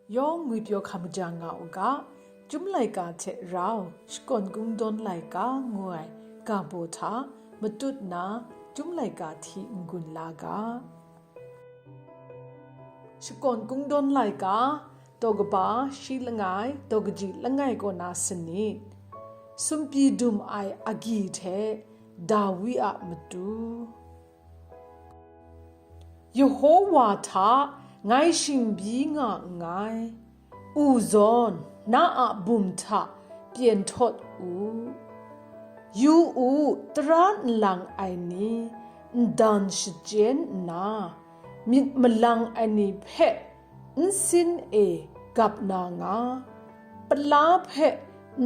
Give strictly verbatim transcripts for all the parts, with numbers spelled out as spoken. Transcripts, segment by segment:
Yawng ngwipyaw hkam maja nga u ga, Chyum laika hte rau Shakawn Kungdawn laika ngu ai ga baw hta matut nna Chyum laika hti n-gun la ga. Shakawn Kungdawn laika, daw kaba shi langai, daw kaji langai kaw na sanit. Sumpyi dum ai agyi hte Dawi a matu. Yehowa hta ngai shingbyi nga nngai. U zawn, na a bum hta pyen htawt u. Yu u, tara nlang ai ni ndan shachyen nna, myit malang ai ni hpe nsin e gap na nga, pala hpe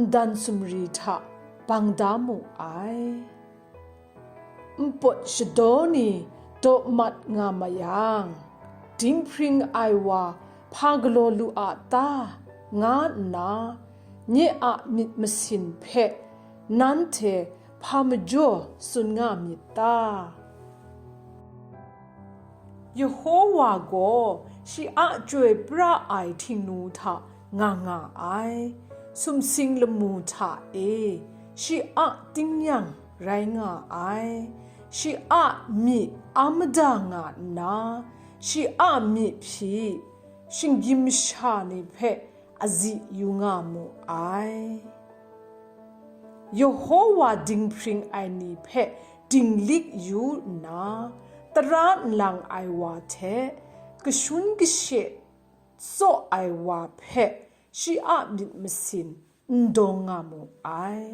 ndan sumri hta bang da mu ai. Npawt shadaw ni daw mat nga ma yang, dinghpring ai wa hpa galaw lu a ta, nga nna, nye a myit masin hpe nanhte hpa majaw tsun nga myit ta? Yehowa gaw shi a chyoi pra ai htingnu hta nga nga ai, sumsing lamu hta e shi a tingnyang rai nga ai. Shi a myi a mada nga nna, shi a myi hpyi shinggyim masha ni hpe azi yu nga mu ai. Yehowa dinghpring ai ni hpe dinglik yu nna, tara nlang ai wa hte kashun kashe tsaw ai wa hpe shi a myit masin n dawng nga mu ai.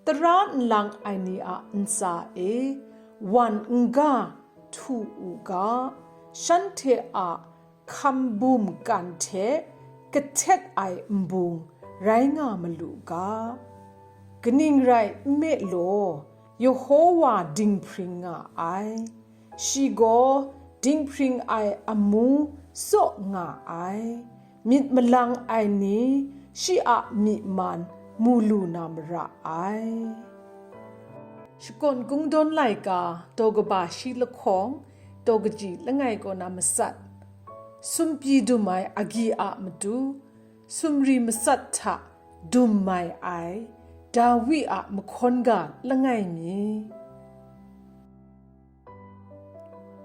Tara nlang ai ni a ntsa e wan n-ga htu u ga, shanhte a hkam bum kan hte kahtet ai nbung rai nga malu ga. Kaning rai nme law, Yehowa dinghpring nga ai. Shi gaw dinghpring ai amu tsaw nga ai. Myit malang ai ni shi a myi man mu lu na mara ai. Shakawn Kungdawn laika, daw kaba shi lahkawng, daw kaji langai kaw na matsat. Sumpyi dum ai agyi a matu, sumri matsat hta dum mai ai Dawi a mahkawn ga langai mi.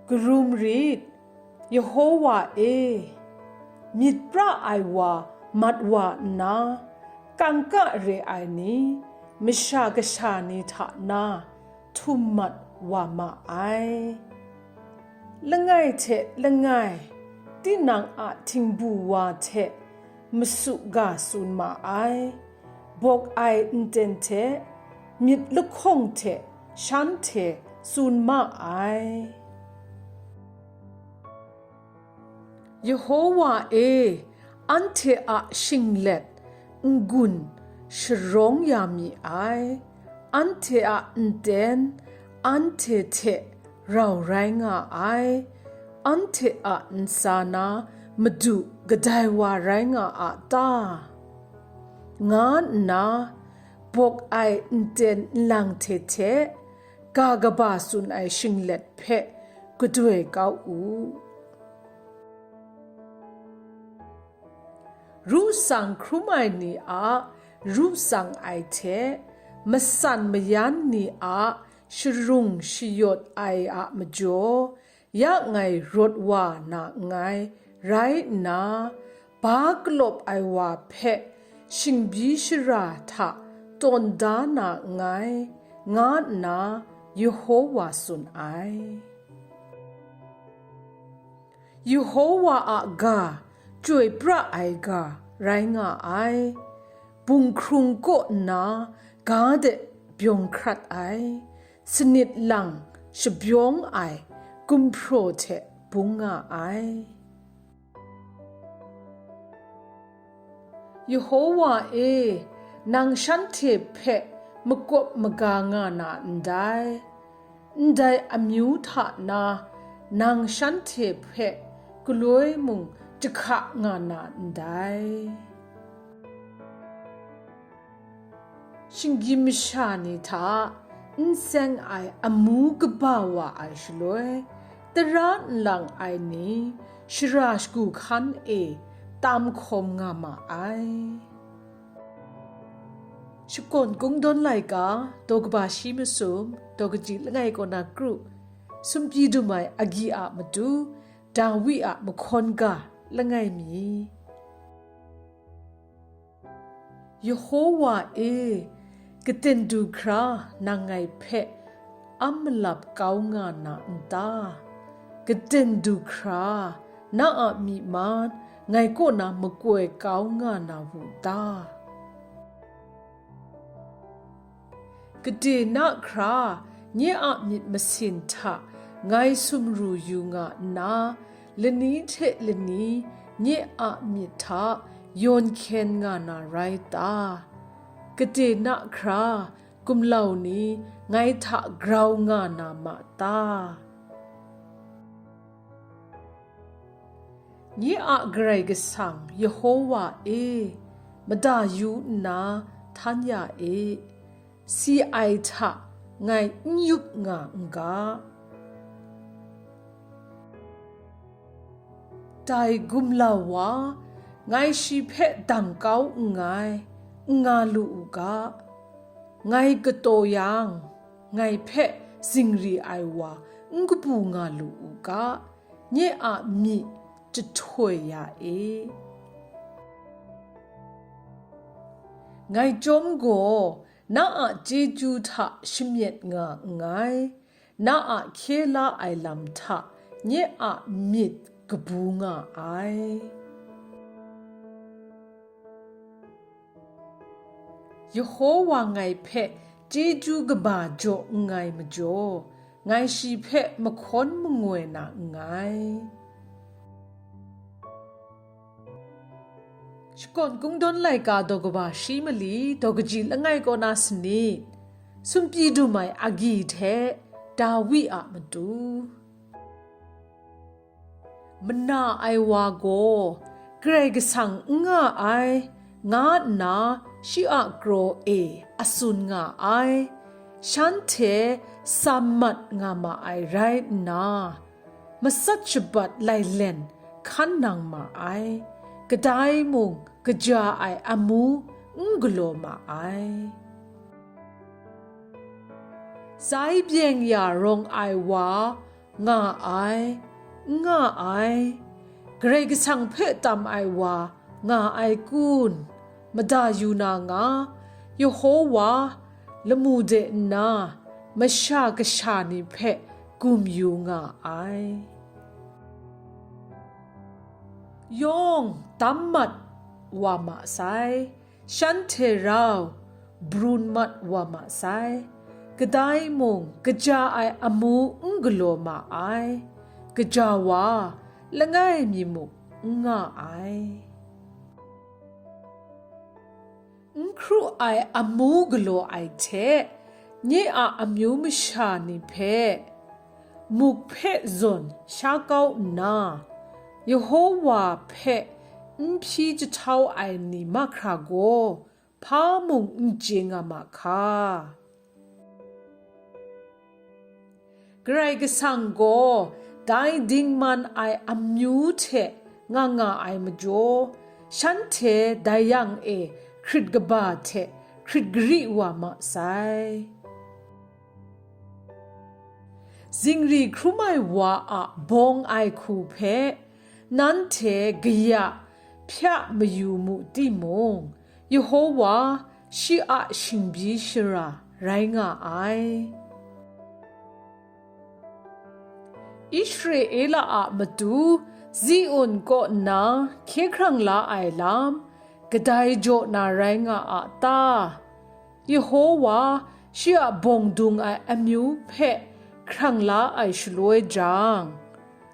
Karum rit, Yehowa e, myit pra ai wa mat wa nna, kangka re ai ni, masha kasha ni hta na htum mat wa ma ai. Langai hte langai, tinang a htingbu wa hte masu ga tsun ma ai, bawk ai nten hte, myit lahkawng hte shanhte tsun ma ai. Yehowa e, anhte a shinglet n-gun sharawng ya mi ai, anhte a nten anhte hte rau rai nga ai, anhte a ntsa na Madu kadai wa rai nga a ta? Nga nna bawk ai nten nlang hte hte ga kaba tsun ai shinglet hpe gadoi kau u. Ru tsang hkrum ai ni a ru tsang ai hte, matsan mayan ni a sharung shayawt ai a majaw, ya ngai rawt wa na nngai, rai nna, ba kalawp ai wa hpe shingbyi shara hta tawn da na nngai, nga nna Yehowa tsun ai. Yehowa a ga, chyoi pra ai ga rai nga ai. Bunghkrung kaw nna ga de byawng hkrat ai, sanit lang shabyawn ai gumhpraw hte bung nga ai. Yehowa e, nang shanhte hpe makawp maga nga na ndai, ndai amyu hta na nang shanhte hpe galoi mung jahka nga na ndai. Shinggyim masha ni hta n seng ai amu kaba wa ai shaloi, tara nlang ai ni shara shagu hkan e tam hkawm nga ma ai. Shakawn Kungdawn laika, daw kaba shi masum, daw kaji langai kaw na kru, sumpyi dum ai agyi a matu, Dawi a mahkawn ga langai mi. Yehowa e, katen du hkra nang ngai hpe am malap kau nga na n ta? Katen du hkra na a myi man ngai kaw na makoi kau nga na wu ta? Gade na hkra nye a myit masin hta ngai sumru yu nga nna, lani hte lani nye a myit hta yawn hkyen nga na rai ta? Gade na hkra gumlau ni ngai hta grau nga na ma ta? Nye a Karai Kasang Yehowa e, mada yu nna htan ya e, si ai hta ngai n yup nga n ga. Dai gumlau wa, ngai shi hpe dang kau nngai, n nga lu u ga. Ngai kataw yang, ngai hpe zingri ai wa n kabu nga lu u ga. Nye a myi jahtoi ya e. Ngai chyawm gaw, na a chyeju hta shamyet nga nngai, na a hkye la ai lam hta nye a myit kabu nga ai. Yehowa ngai hpe chyeju kaba jaw nngai majaw, ngai shi hpe mahkawn mangoi na nngai. Shakawn Kungdawn laika daw kaba shi mali daw kaji langai kaw na sanit, sumpyi dum ai agyi hte Dawi a matu. Mana ai wa gaw, Karai Kasang n nga ai, nga nna shi a kraw e a tsun nga ai, shanhte sam mat nga ma ai rai nna, matsat shabat lailen hkan nang ma ai, kadai mung kaja ai amu n galaw ma ai. Sai byeng ya rawng ai wa nga ai, n nga ai, Karai Kasang hpe tam ai wa nga ai kun, mada yu na nga, Yehowa lamu de nna masha kasha ni hpe gum yu nga ai. Yawng dam mat wa ma sai, shanhte rau brun mat wa ma sai, kadai mung kaja ai amu n galaw ma ai, kaja wa langai mi muk n nga ai. N hkru ai amu galaw ai hte, nye a amyu masha ni hpe, muk hpe zawn sha kau nna, Yehowa hpe n hpyi jahtau ai ni mahkra gaw, hpa mung n chye nga ma hka. Karai Kasang gaw dai dingman ai amyu hte nga nga ai majaw, shanhte dai yang e hkrit kaba hte hkrit gari wa ma sai. Zingri hkrum ai wa a bawng ai hku hpe nanhte kaya hpya mayu mu timung, Yehowa shi a shingbyi shara rai nga ai. Israela a matu Ziun kaw nna hkye hkrang la ai lam, kadai jaw na rai nga a ta? Yehowa shi a bawng dung ai amyu hpe hkrang la ai shaloi jang,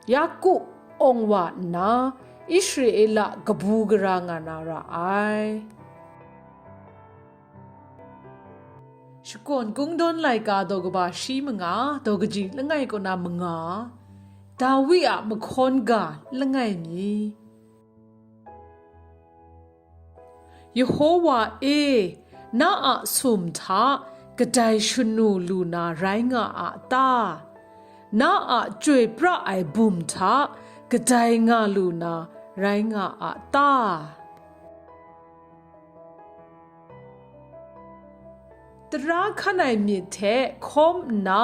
Yaku awng wa nna Israela kabu gara nga na ra ai. Shakawn Kungdawn laika daw kaba shi manga, daw kaji langai kaw na manga, Dawi a mahkawn ga langai mi. Yehowa e, na a sum hta kadai shanu lu na rai nga a ta? Na a chyoi pra ai bum hta kadai nga lu na rai nga a ta? Tara hkan ai myit hte hkawm nna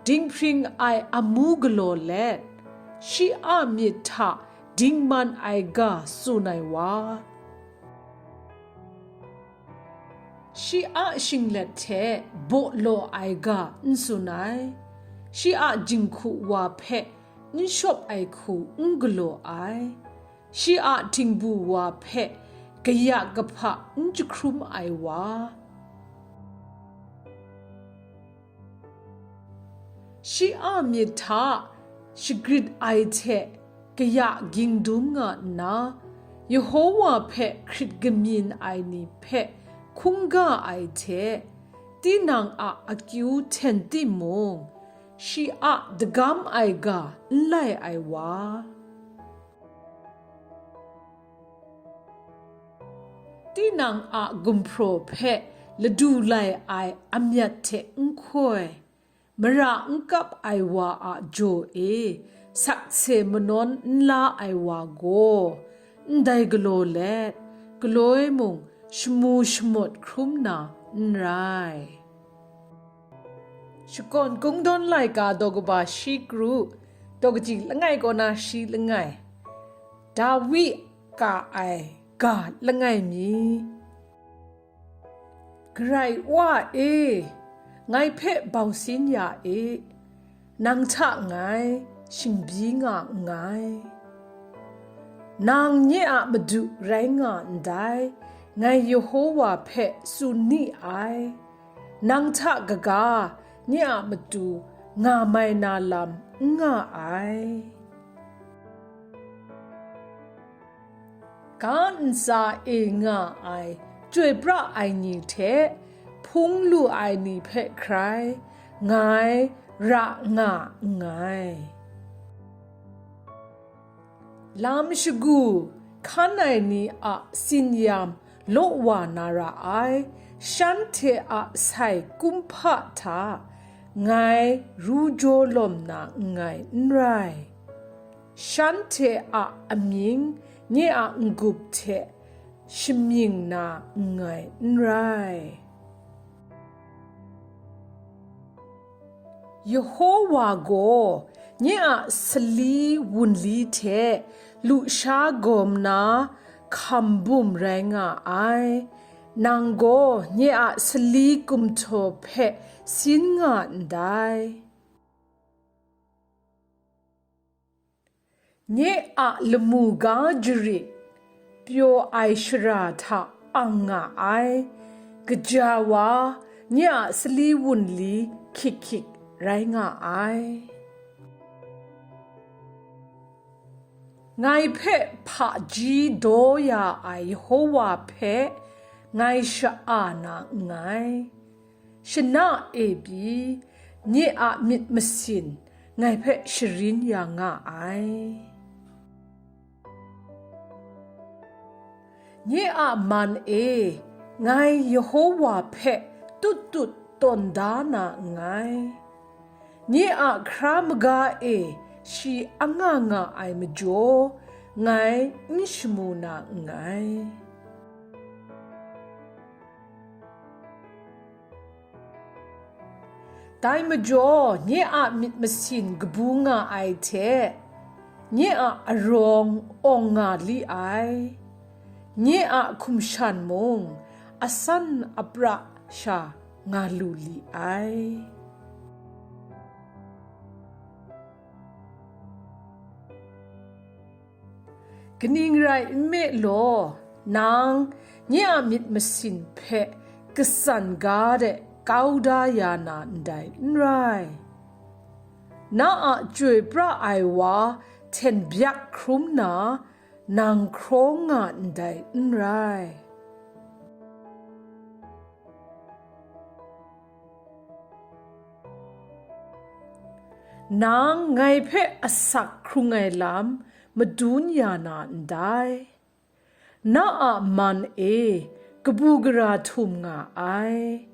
dinghpring ai amu galaw let, shi a myit hta dingman ai ga tsun ai wa, shi a shinglet hte baw law ai ga n tsun ai, shi a jinghku wa hpe n shawp ai hku n galaw ai, shi a htingbu wa hpe kaya kahpa n jahkrum ai wa, shi a myit hta shagrit ai hte kaya ging dum nga nna, Yehowa hpe hkrit kamyin ai ni hpe hkungga ai hte, tinang a akyu hten timung, shi a dagam ai ga n lai ai wa, tinang a gumhpraw hpe ladu lai ai amyat hte n hkoi, mara n kap ai wa a jaw e sakse manawn n la ai wa gaw, ndai galaw let, galoi mung shamu shamawt hkrum na n rai. Shakawn Kungdawn laika daw kaba shi kru, daw kaji langai kaw na shi langai, Dawi ka ai ga langai mi. Karai Wa e, ngai hpe bausin ya e, nang hta ngai shingbyi nga nngai. Nang nye a madu rai nga ndai, ngai Yehowa hpe tsun ni ai. Nang hta kaga nye a matu nga mai na lam n nga ai. Ga ntsa e nga ai, chyoi pra ai ni hte hpung lu ai ni hpe hkrai, ngai ra nga nngai. Lam shagu hkan ai ni a tsin-yam law wa na ra ai, shanhte a sai kumhpa hta ngai ru jaw lawm na nngai n rai. Shanhte a amying nye a n-gup hte shamying na nngai n rai. Yehowa gaw nye a sali wunli hte lusha gawm na hkam bum rai nga ai, nang gaw nye a sali kumhtaw hpe sin nga ndai. Nye a lamu ga jarit, pyaw ai shara hta ang nga ai, kaja wa, nye a sali wunli hkyik hkyik rai nga ai. Ngai hpe hpaji daw ya ai Yehowa hpe ngai sha-a na nngai. Shana e pyi, nye a myit masin ngai hpe sharin ya nga ai. Nye a man e, ngai Yehowa hpe tut tut tawn da na nngai. Nye a hkra maga e shi anga nga ai majaw, ngai n shamu na nngai. Dai majaw, nye a myit masin kabu nga ai hte, nye a arawng awng nga li ai, nye a hkum shan mung asan apra sha nga lu li ai. Kaning rai nme law, nang nye a myit masin hpe katsan ga de kau da ya na ndai n rai. Na a chyoi pra ai wa hten byak hkrum na, nang hkrawng nga ndai n rai. Nang ngai hpe asak hkrung ai lam madun ya na ndai. Na a man e kabu gara htum nga ai.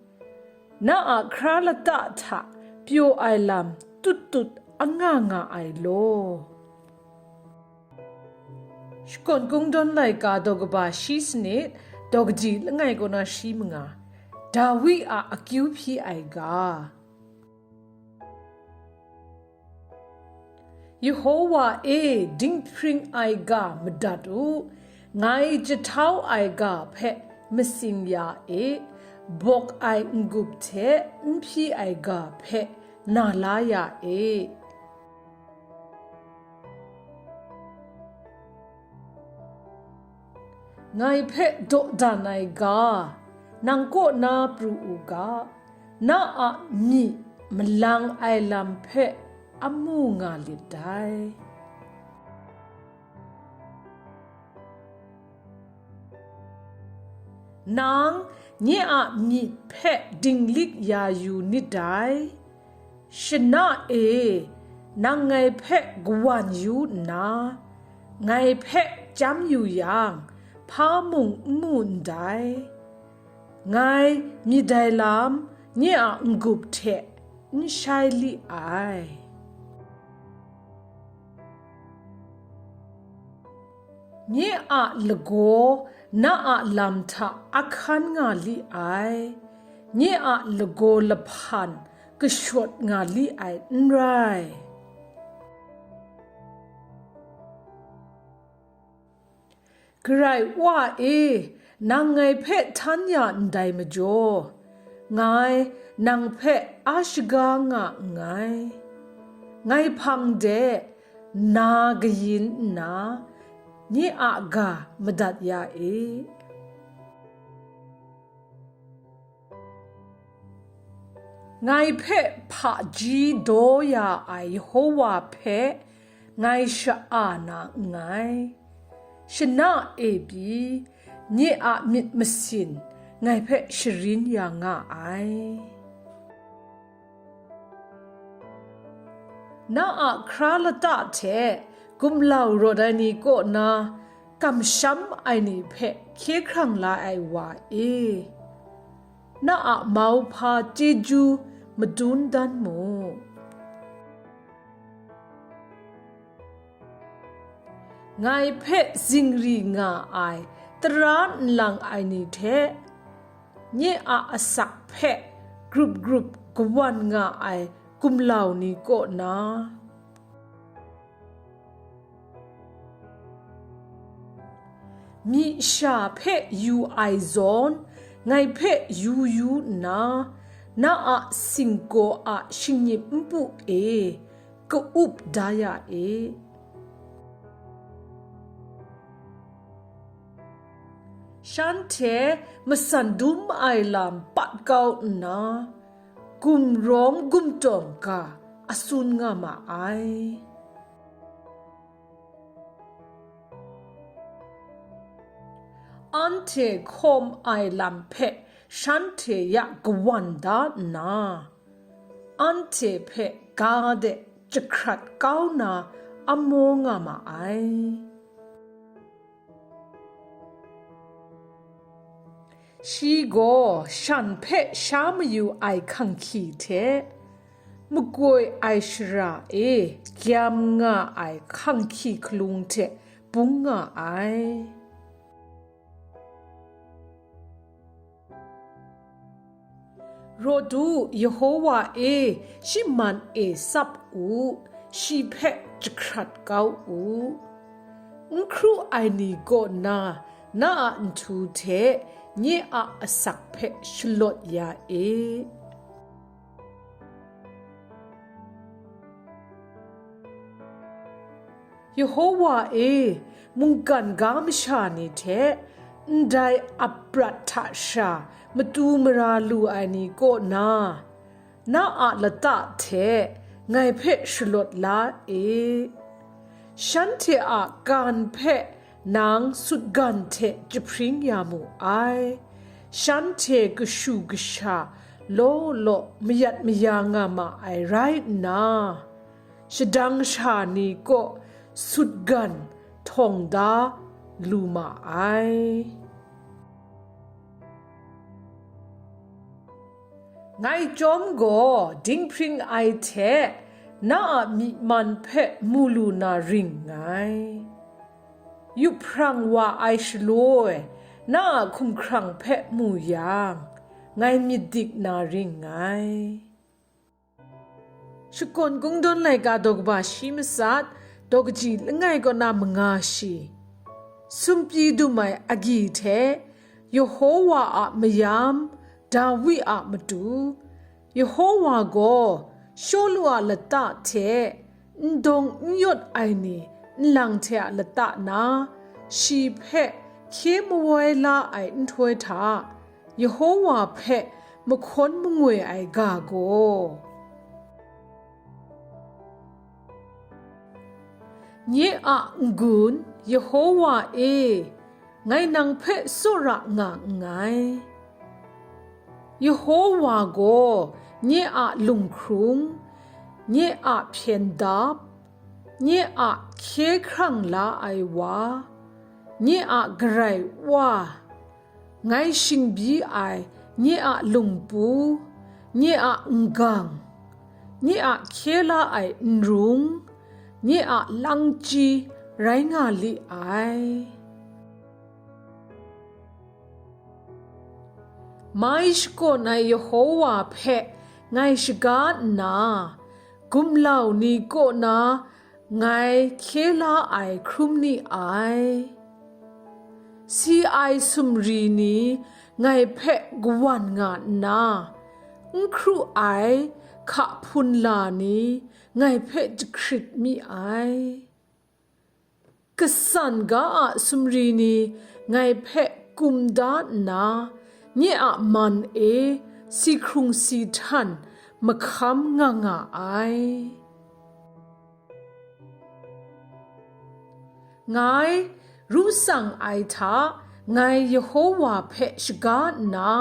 Na a hkra lata hta pyaw ai lam tut tut anga nga ai law. Shakawn Kungdawn laika daw kaba shi sanit, daw kaji langai kaw na shi manga, Dawi a akyu hpyi ai ga. Yehowa e, dinghpring ai ga madat u, ngai jahtau ai ga hpe masing ya e, bawk ai n-gup hte n hpyi ai ga hpe na la ya e. Ngai hpe dawdan ai ga, nang kaw na pru u ga, na a myi malang ai lam hpe amu nga lit dai. Nang nye a myit hpe dinglik ya yu nit dai. Shana e, nang ngai hpe kawan yu nna, ngai hpe chyam yu yang, hpa mung n mu ndai. Ngai myit dai lam nye a n-gup hte n shai li ai. Nye a lagaw na a lam hta ahkan nga li ai, nye a lagaw lahpan kashawt nga li ai n rai. Karai Wa e, nang ngai hpe htan ya ndai majaw, ngai nang hpe a shaga nga nngai. Ngai hpang de, na kayin nna, nye a ga madat ya e. Ngai hpe hpaji daw ya ai Yehowa hpe ngai sha-a na nngai. Shana e pyi, nye a myit masin ngai hpe sharin ya nga ai. Na a hkra lata hte gumlau rawt ai ni kaw na kamsham ai ni hpe hkye hkrang la ai wa e, na a mauhpa chyeju madun dan mu. Ngai hpe zingri nga ai tara nlang ai ni hte, nye a asak hpe grup grup kawan nga ai gumlau ni kaw na, myi sha hpe yu ai zawn, ngai hpe yu yu nna, na a singgaw a shingnyip npu e ka-up da ya e. Shanhte matsan dum ai lam pat kau nna, gumrawng gumtawng ga a tsun nga ma ai. Anhte hkawm ai lam hpe shanhte ya kawan da nna, anhte hpe ga de jahkrat kau na amaw nga ma ai. Shi gaw shan hpe sha mayu ai hkanghki hte, makoi ai shara e gyam nga ai hkanghki hkalung hte bung nga ai. Rawt u, Yehowa e, shi man e tsap u, shi hpe jahkrat kau u. N hkru ai ni kaw na, na a nhtu hte nye a asak hpe shalawt ya e. Yehowa e, mungkan ga masha ni hte, ndai aprat hta sha matu mara lu ai ni kaw na, na a lata hte ngai hpe shalawt la e. Shanhte a kan hpe nang sutgan hte jahpring ya mu ai. Shanhte kashu kasha law law mayat maya nga ma ai rai nna, shadang sha ni kaw sutgan htawng da lu ma ai. Ngai chyawm gaw dinghpring ai hte na a myi man hpe mu lu na ring nngai. Yup hprang wa ai shaloi, na a hkumhkrang hpe mu yang, ngai myit dik na ring nngai. Shakawn Kungdawn laika daw kaba shi matsat, daw kaji langai kaw na manga shi. Sumpyi dum ai agyi hte, Yehowa a mayam, Dawi a matu, Yehowa gaw Shawlu a lata hte n dawng n yawt ai ni nlang hte a lata na, shi hpe hkye mawai la ai nhtoi hta, Yehowa hpe mahkawn mangoi ai ga gaw, nye a n-gun, Yehowa e, ngai nang hpe tsawra nga nngai. Yehowa gaw nye a lunghkrung, nye a hpyen dap, nye a hkye hkrang la ai wa, nye a garai wa, ngai shingbyi ai nye a lungpu, nye a n-gang, nye a hkye la ai n rung, nye a langchyi rai nga li ai. Mai shakawn ai Yehowa hpe ngai shaga nna, gumlau ni kaw na ngai hkye la ai hkrum ni ai. Si ai sumri ni ngai hpe kawan nga nna, n hkru ai hka hpun la ni ngai hpe jahkrit mi ai. Kasan ga a sumri ni ngai hpe kum da nna, nye a man e si hkrung si htan mahkam nga nga ai. Ngai ru tsang ai hta ngai Yehowa hpe shaga nna,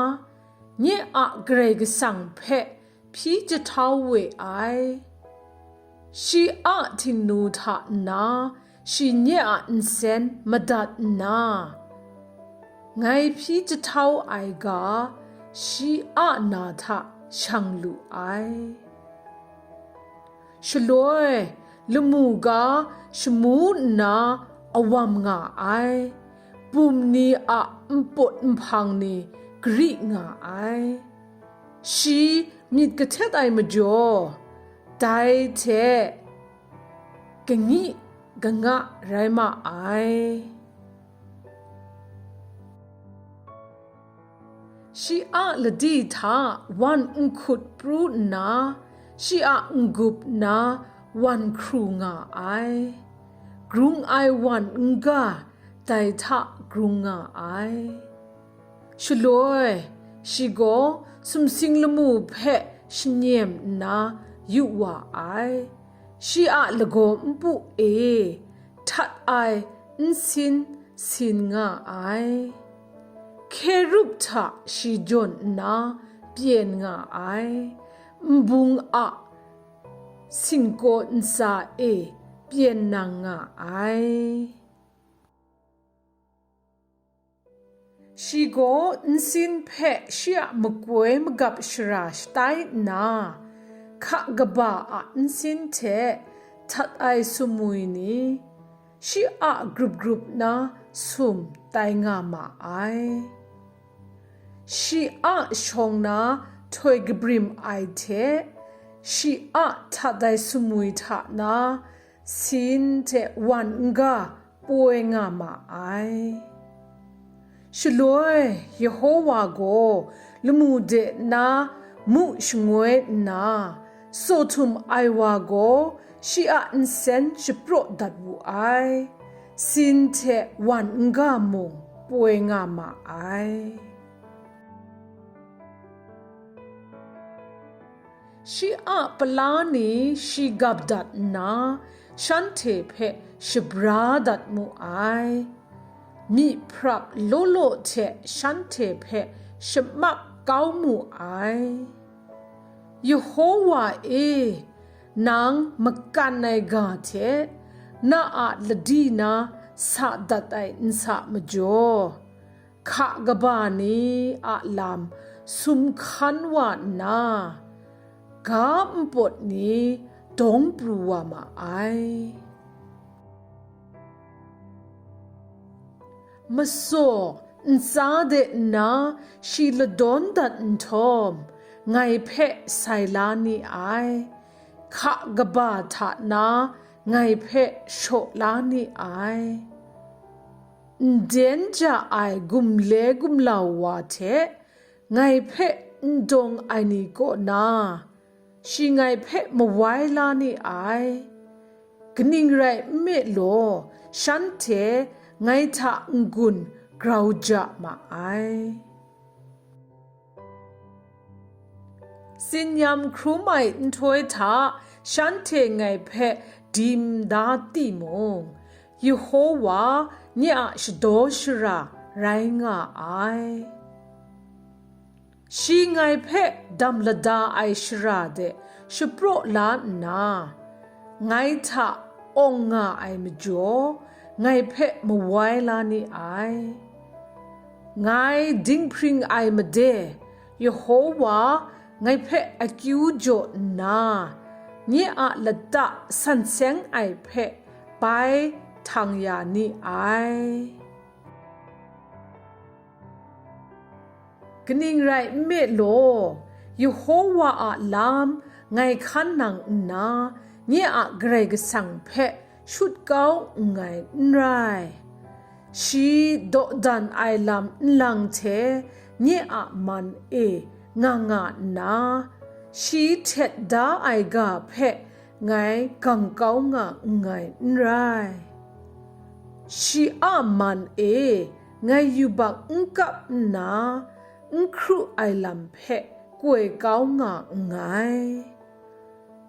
nye a Karai Kasang hpe hpyi jahtau we ai. Shi a htingnu hta nna, shi nye a nsen madat nna, ngai hpyi jahtau ai ga, shi a na hta shang lu ai. Shaloi, lamu ga shamu nna awam nga ai, bum ni a npawt nhpang ni gari nga ai. Shi myit kahtet ai majaw, dai hte kangyi kanga rai ma ai. Shi a ladi hta wan nhkut pru nna, shi a n-gup na wan hkru nga ai. Grung ai wan n-ga dai hta grung nga ai. Shaloi, shi gaw sumsing lamu hpe shanyem nna yu wa ai. Shi a lagaw npu e htat ai nsin sin nga ai. Hkerub hta shi jawn nna pyen nga ai. Nbung a singkaw ntsa e pyen nang nga ai. Shi gaw nsin hpe shi a makoi magap shara shatai nna, hka kaba a nsin hte htat ai sumwi ni, shi a grup grup na sum tai nga ma ai. Shi a shawng na htoi kabrim ai hte, shi a htat ai sumwi hta na sin hte wan n-ga poi nga ma ai. Shaloi, Yehowa gaw lamu de na mu shangoi nna, tsaw htum ai wa gaw shi a nsen shapraw dat wu ai, sin hte wan n-ga mung poi nga ma ai. Shi a pala ni shi gap dat nna, shanhte hpe shabra dat mu ai. Myi hprap law law hte shanhte hpe shamap kau mu ai. Yehowa e, nang makan ai ga hte na a ladi na sa dat ai nsa majaw, hka kaba ni a lam sum hkan wa nna, ga npawt ni dawng pru wa ma ai. Masaw ntsa de nna shi ladawn dat nhtawm, ngai hpe sai la ni ai; hka kaba hta na ngai hpe shaw la ni ai. Nden ja ai gumle gumlau wa hte ngai hpe n dawng ai ni kaw na, shi ngai hpe mawai la ni ai. Kaning rai nme law, shanhte ngai hta n-gun grau ja ma ai. Tsin-yam hkrum ai nhtoi hta shanhte ngai hpe dim da timung, Yehova nye a shadaw shara rai nga ai. Shi ngai hpe dam lada ai shara de shapraw la nna, ngai hta awng nga ai majaw, ngai hpe mawai la ni ai. Ngai dinghpring ai made, Yehova ngai hpe akyu jaw nna, nye a lata san seng ai hpe bai htang ya ni ai. Kaning rai nme law, Yehova a lam ngai hkan nang nna, nye a Karai Kasang hpe shut kau nngai n rai. Shi dawdan ai lam nlang hte nye a man e nga nga nna, shi htet da ai ga hpe ngai gang kau nga nngai n rai. Shi a man e ngai yubak n kap nna, n hkru ai lam hpe koi kau nga nngai.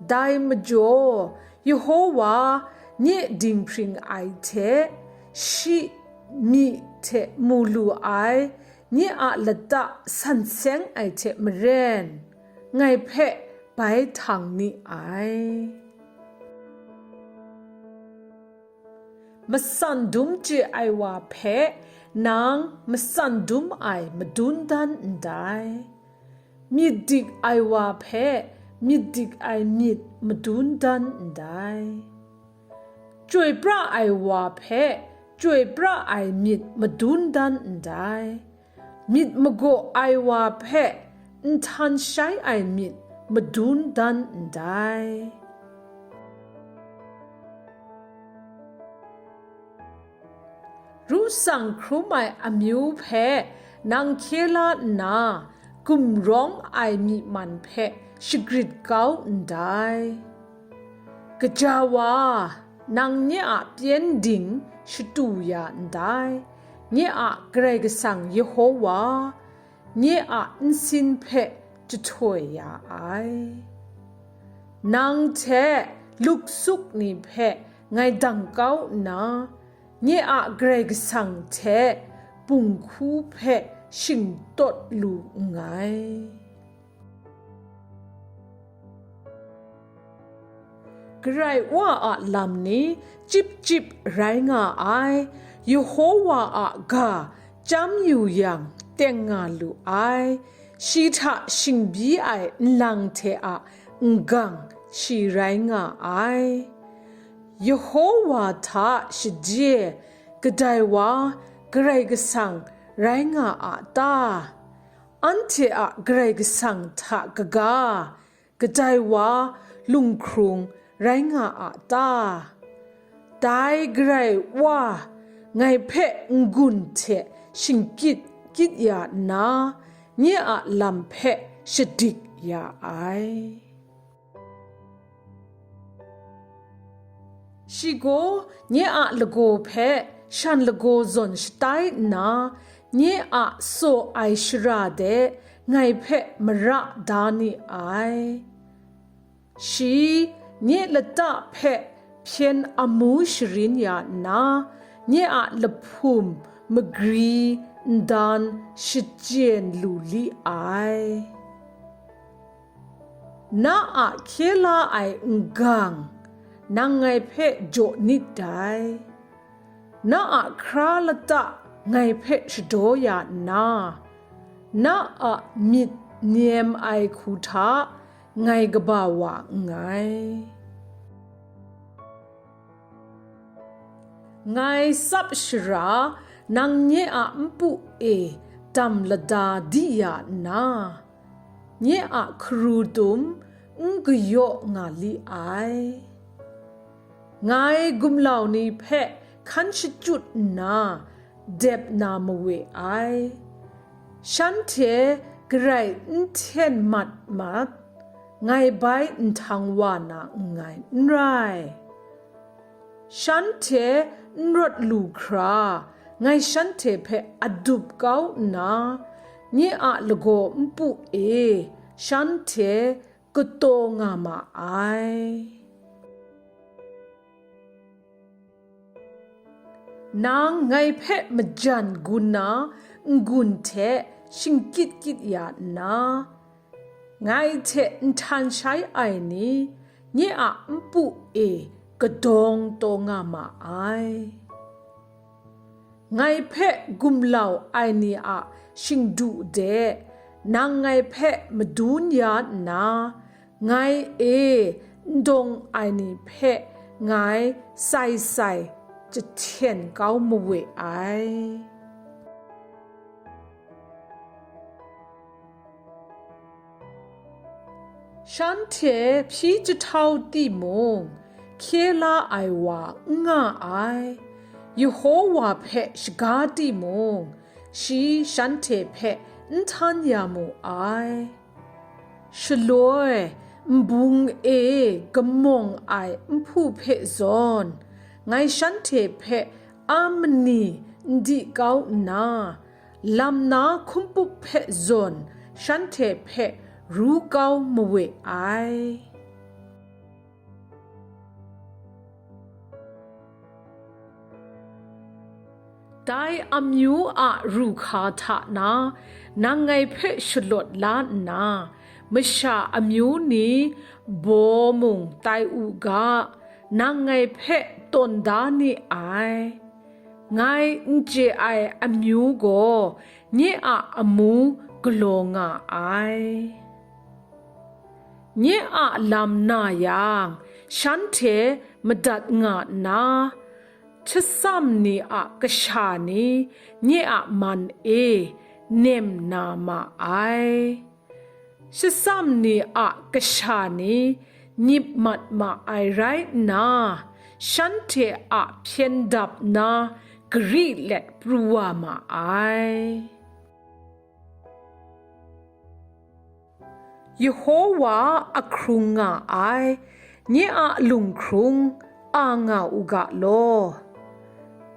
Dai majaw, Yehova nye dinghpring ai hte, shi myi hte mu lu ai, nye a lata san seng ai hte maren, ngai hpe bai htang ni ai. Matsan dum chye ai wa hpe nang matsan dum ai madun dan ndai; myit dik ai wa hpe myit dik ai myit madun dan ndai; chyoi pra ai wa hpe chyoi pra ai myit madun dan ndai; myit magaw ai wa hpe nhtan shai ai myit madun dan ndai. Ru tsang hkrum ai amyu hpe nang hkye la nna, gumrawng ai myi man hpe shagrit kau ndai. Kaja wa, nang nye a pyengdin shatu ya ndai; nye a Karai Kasang Yehova, nye a nsin hpe jahtoi ya ai. Nang hte luksuk ni hpe ngai dang kau nna, nye a Karai Kasang hte bunghku hpe shingtawt lu nngai. Karai Wa a lam ni chyip chyip rai nga ai; Yehova a ga chyam yu yang teng nga lu ai. Shi hta shingbyi ai nlang hte a n-gang shi rai nga ai. Yehova hta shaje, kadai wa Karai Kasang rai nga a ta? Anhte a Karai Kasang hta kaga, kadai wa lunghkrung rai nga a ta? Dai Karai Wa ngai hpe n-gun hte shingkyit kyit ya nna, nye a lam hpe shadik ya ai. Shi gaw nye a lagaw hpe shan lagaw zawn shatai nna, nye a tsaw ai shara de ngai hpe mara da ni ai. Shi nye lata hpe hpyen amu sharin ya nna, nye a lahpum magri ndan shachyen lu li ai. Na a hkye la ai n-gang nang ngai hpe jaw nit dai. Na a hkra lata ngai hpe shadaw ya nna, na a myit nem ai hku hta ngai kaba wa nngai. Ngai tsap shara, Nang nye a npu e dam lada di ya nna, nye a hkaru tum n kayaw nga li ai. Ngai gumlau ni hpe hkan shachyut nna dep na mawe ai. Shanhte garai n hten mat mat, ngai bai nhtang wa na nngai n rai. Shanhte n rawt lu hkra, ngai shanhte hpe adup kau nna, nye a lagaw npu e shanhte kataw nga ma ai. Nang ngai hpe majan gun na n-gun hte shingkyit kyit ya nna, ngai hte nhtan shai ai ni, nye a npu e kadawng taw nga ma ai. Ngai hpe gumlau ai ni a shingdu de, nang ngai hpe madun ya nna, ngai e n dawng ai ni hpe ngai sai sai jahten kau mawe ai. Shanhte hpyi jahtau timung, hkye la ai wa n nga ai. Yehowa hpe shaga timung, shi shanhte hpe n htan ya mu ai. Shaloi nbung e kamawng ai nhpu hpe zawn, ngai shanhte hpe a mani n di kau nna, lam na hkumpup hpe zawn shanhte hpe ru kau mawe ai. Dai amyu a ru hka hta na, nang ngai hpe shalawt la nna, masha amyu ni baw mung tai u ga, nang ngai hpe tawn da ni ai. Ngai n chye ai amyu gaw nye a amu galaw nga ai. Nye a lam na yang, shanhte madat nga nna, htasam ni a kasha ni nye a man e nem na ma ai. Shasam ni a kasha ni nyip mat ma ai rai nna, shanhte a hpyen dap na gari let pru wa ma ai. Yehowa a hkrung nga ai, nye a lunghkrung a nga u ga law.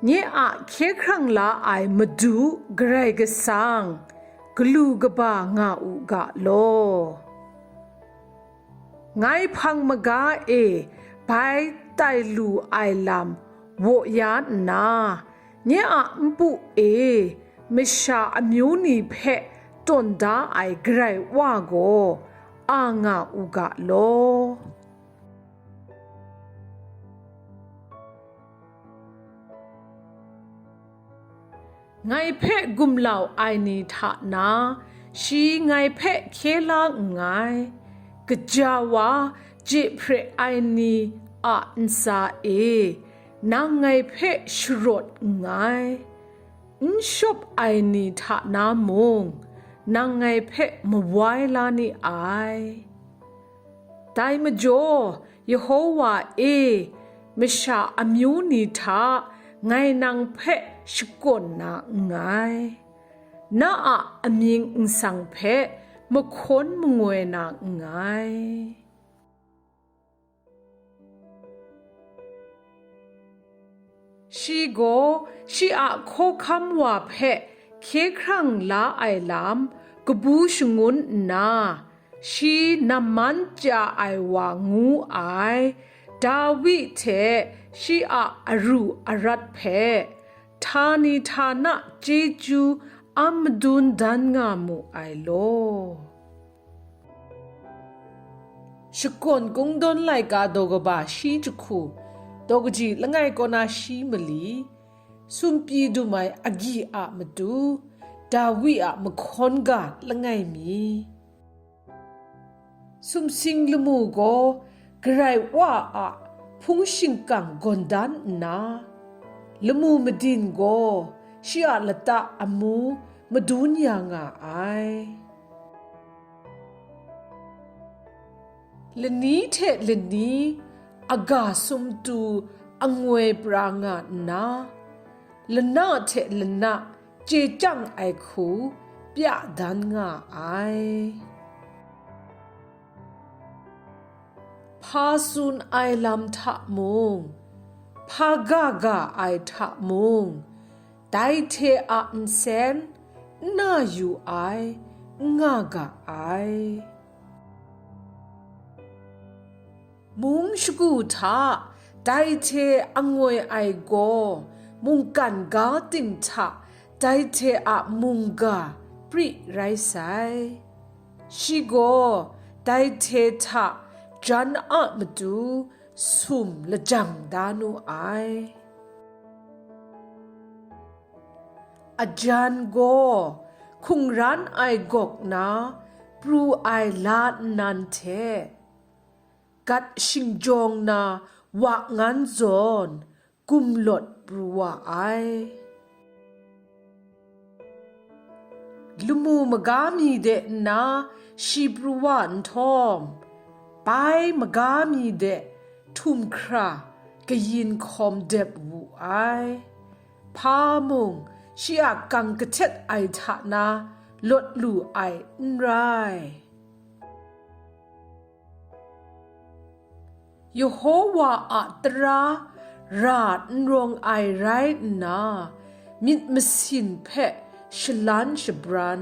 Nye a hkye hkrang la ai Madu Karai Kasang, galu kaba nga u ga law. Ngai hpang maga e bai tai lu ai lam waw ya nna, nye a npu e masha amyu ni hpe tawn da ai Karai Wa gaw a nga u ga law. Ngai hpe gumlau ai ni hta na, shi ngai hpe hkye la nngai. Kaja wa je hpre ai ni a ntsa e, nang ngai hpe sharawt nngai. N shawp ai ni hta na mung, nang ngai hpe mawai la ni ai. Dai majaw, Yehowa e, masha amyu ni hta ngai nang hpe shakawn na nngai, na a amying nsang hpe mahkawn mangoi na nngai. Shi gaw shi a hkawhkam wa hpe hkye hkrang la ai lam kabu shangun nna, shi namman chya ai wa ngu ai Dawi hte shi a aru arat hpe, htani htana chyeju a madun dan nga mu ai law. Shakawn Kungdawn laika daw kaba shi jahku, daw kaji langai kaw na shi mali, sumpyi dum ai agyi a matu, Dawi a mahkawn ga langai mi. Sumsing lamu gaw Karai Wa a hpung shingkang gawn dan nna, lamu madin gaw shi a lata amu madun ya nga ai. Lani hte lani aga sumtu angoi pra nga nna, lana hte lana chye chyang ai hku pya dan nga ai. Hpa tsun ai lam hta mung, hpa ga ga ai hta mung, dai hte a nsen n na yu ai, n nga ga ai. Mung shagu hta dai hte angoi ai gaw, mungkan ga ting hta dai hte a mungga pri rai sai. Shi gaw dai hte hta jan a matu sum lajang da nu ai. Ajan gaw hkungran ai gawk na pru ai la nnan hte, gat shingjawng na wa ngan zawn gumlawt pru wa ai. Lamu maga mi de nna shi pru wa nhtawm, bai maga mi de htum hkra kayin hkawm dep wu ai. Hpa mung shi a kang kahtet ai hta na lawt lu ai n rai. Yehowa a tara ra n rawng ai rai nna, myit masin hpe shalan shabran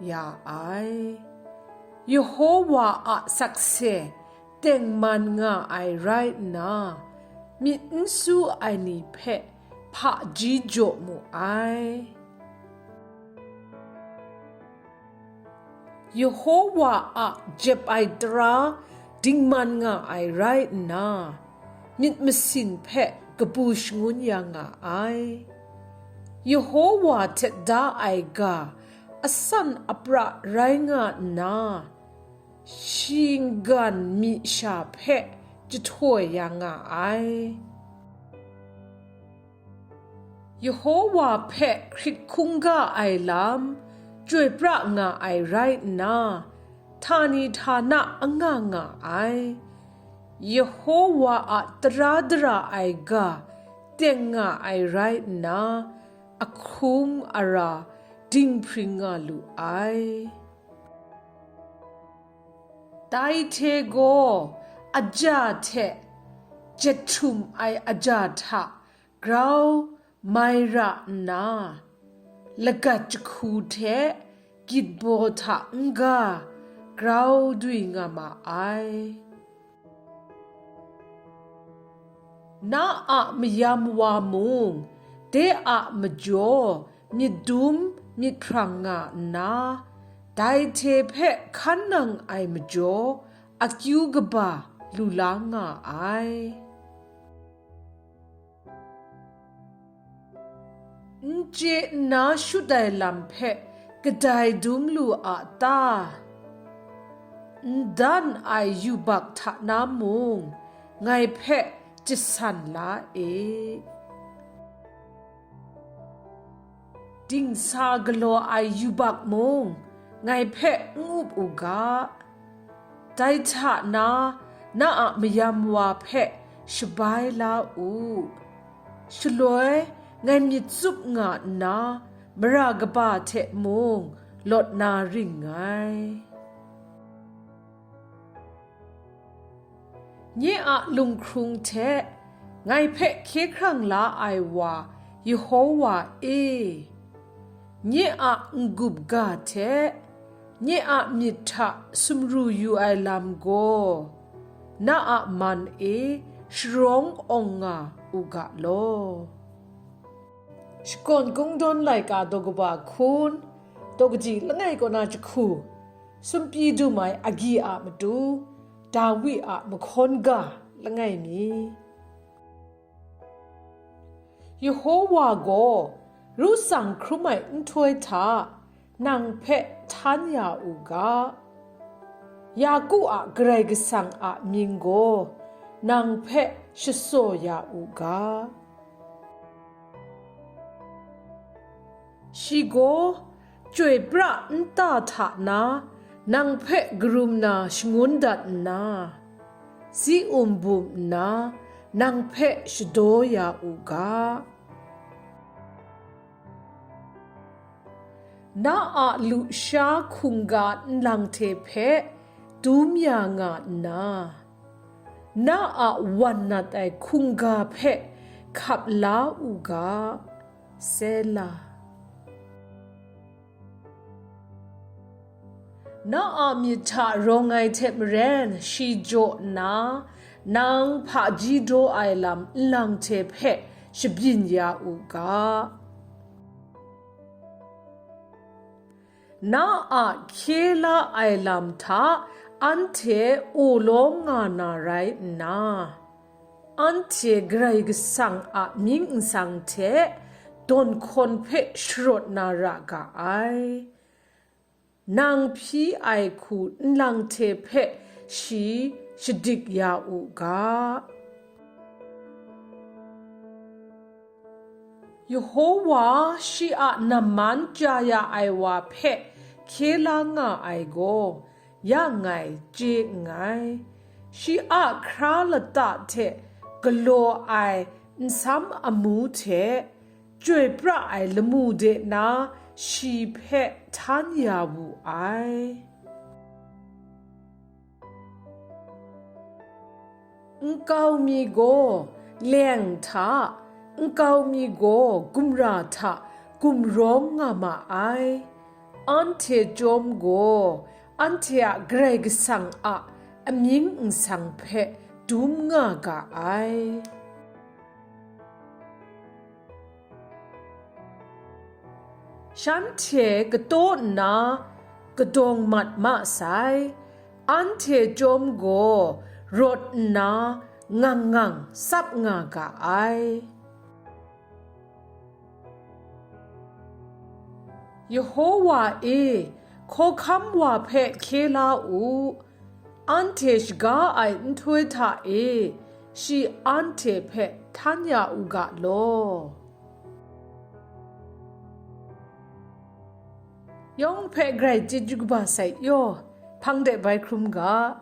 ya ai. Yehowa a sakse tengman nga ai rai nna, myit n su ai ni hpe hpaji jaw mu ai. Yehowa a jep ai tara dingman nga ai rai nna, myit masin hpe kabu shangun ya nga ai. Yehowa htet da ai ga asan apra rai nga nna, shi n-gan myi sha hpe jahtoi ya nga ai. Yehowa hpe hkrit hkungga ai lam chyoi pra nga ai rai nna, htani htana anga nga ai. Yehowa a tara dara ai ga teng nga ai rai nna, ahkum ara dinghpring nga lu ai. Dai hte gaw aja hte jet htum ai aja hta grau mai ra nna, lagat jahku hte gyit baw hta n-ga grau dwi nga ma ai. Na a mayam wa mung, de a majaw myit dum myit hprang nga nna, dai hte hpe hkan nang ai majaw, akyu kaba lu la nga ai. N chye nna shut ai lam hpe kadai dum lu a ta? N dan ai yubak hta na mung ngai hpe jasan la e. Dingsa galaw ai yubak mung ngai hpe n up u ga. Dai hta na, na a mayam wa hpe shabai la u. Shaloi ngai myit tsup nga nna, mara kaba hte mung lawt na ring ngai. Nye a lunghkrung hte ngai hpe hkye hkrang la ai wa Yehowa e, nye a n-gup ga hte nye a myit hta sumru yu ai lam gaw, na a man e sharawng awng nga u ga law. Shakawn Kungdawn laika daw kaba hkun, daw kaji langai kaw na jahku, sumpi dum ai agyi a matu, Dawi a mahkawn ga langai mi. Yehowa gaw ru tsang hkrum ai nhtoi hta nang hpe htan ya u ga, Yaku a Karai Kasang a mying gaw nang hpe shasaw ya u ga. Shi gaw chyoi pra nta hta na nang hpe karum na shangun dat nna, si um bum nna nang hpe shadaw ya u ga. Na a lusha hkungga nlang hte hpe dum ya nga nna, na a wan nat ai hkungga hpe hkap la u ga. Sela. Na a myit hta rawng ai hte maren shi jaw nna, nang hpaji daw ai lam nlang hte hpe shabyin ya u ga. Na a hkye la ai lam hta anhte aw law nga na rai nna, anhte Karai Kasang a mying nsang hte dawn hkawn hpe sharawt na ra ga ai. Nang hpyi ai hku nlang hte hpe shi shadik ya u ga. Yehowa shi a namman chya ya ai wa hpe hkye la nga ai gaw, ya ngai chye nngai. Shi a hkra lata hte galaw ai nsam amu hte, chyoi pra ai lamu de na shi hpe htan ya wu ai. Nkau mi gaw leng hta, nkau mi gaw gumra hta gumrawng nga ma ai. Anhte chyawm gaw, anhte a Karai Kasang a amying nsang hpe dum nga ga ai. Shanhte kataw nna kadawng mat ma sai, anhte chyawm gaw rawt nna ngang ngang tsap nga ga ai. Yehowa e, hkawhkam wa hpe hkye la u, anhte shaga ai nhtoi hta e shi anhte hpe htan ya u ga law. Yawng hpe Karai chyeju kaba sai yaw, hpang de bai hkrum ga.